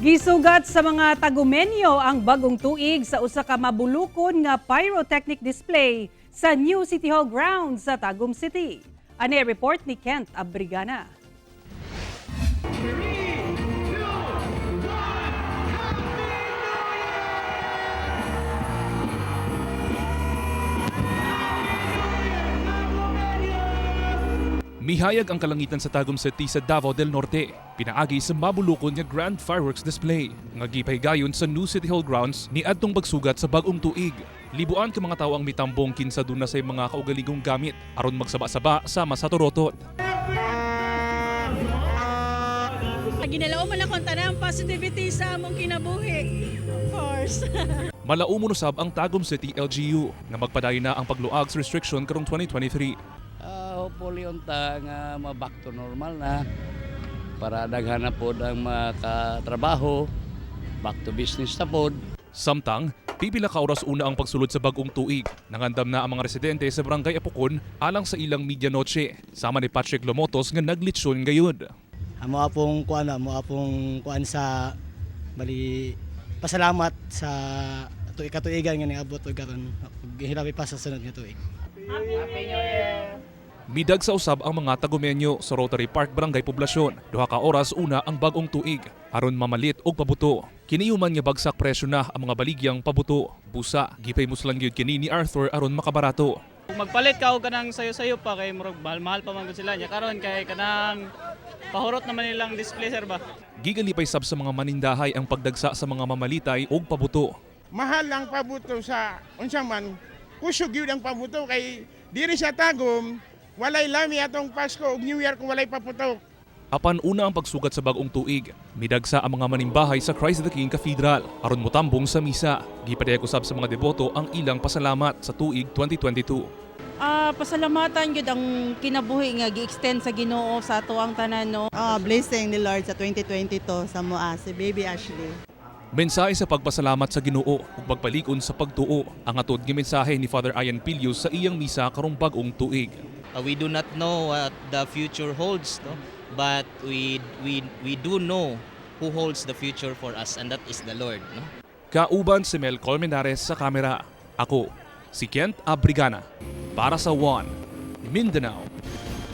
Gisugat sa mga Tagumenyo ang bagong tuig sa usa ka mabulukon nga pyrotechnic display sa New City Hall grounds sa Tagum City. Ani report ni Kent Abrigana. Mihayag ang kalangitan sa Tagum City sa Davao del Norte. Pinaagi sa mabulukon nga Grand Fireworks Display nga gipahigayon sa New City Hall grounds ni adtong pagsugat sa bag-ong tuig. Libuan ka mga tawo ang mitambong kinsa duna say mga kaugalingong gamit aron magsaba-saba sama sa torotot. Ginalao man akong tanang positivity sa among kinabuhi. Of course. Malaumon usab ang Tagum City LGU nga magpadayon na ang pagluag sa restriction karong 2023. Hopefully unta nga ma-back to normal na para daghan na pod ang makatrabaho, back to business na pod. Samtang, pipila ka oras una ang pagsulod sa bagong tuig. Nangandam na ang mga residente sa Barangay Apokon alang sa ilang medianoche. Sama ni Patrick Lomotos nga naglitsyon gayud. Amo apong kuan, amo apong kuan sa bali pasalamat sa tuig katuigan nga niabot og karon ug hilabi pa sa sunod nga tuig. Midag sa usab ang mga Tagumenyo sa Rotary Park, Barangay Poblasyon. 2 ka oras una ang bagong tuig aron mamalit og pabuto. Kiniuman nga bagsak presyo na ang mga baligyang pabuto. Busa, gipay-muslan gyud kini ni Arthur aron makabarato. Kung magpalit ka og kanang sayo-sayo pa kay murag mahal-mahal pa man gud sila nya karon kay kanang pahurot naman nilang display, sir, ba. Gigalipay sab sa mga manindahay ang pagdagsa sa mga mamalitay og pabuto. Mahal ang pabuto sa unsa man, kusog yun ang pabuto kay diri sa Tagum walay lami atong Pasko ug New Year kung walay paputok. Apan una ang pagsugat sa bagong tuig, midagsa ang mga manimbahay sa Christ the King Cathedral aron motambong sa misa. Gipadayag usab sa mga deboto ang ilang pasalamat sa tuig 2022. Pasalamatan gyud ang kinabuhi nga gi-extend sa Ginoo sa ato ang tanan, no. Blessing ni Lord sa 2022 sa mua, si Baby Ashley. Mensahe sa pagpasalamat sa Ginoo ug pagpalig-on sa pagtuo ang atod nga mensahe ni Father Ian Pilius sa iyang misa karong bag-ong tuig. We do not know what the future holds, no? But we do know who holds the future for us, and that is the Lord, no? Kauban si Mel Colmenares sa kamera. Ako, si Kent Abrigana. Para sa One, Mindanao.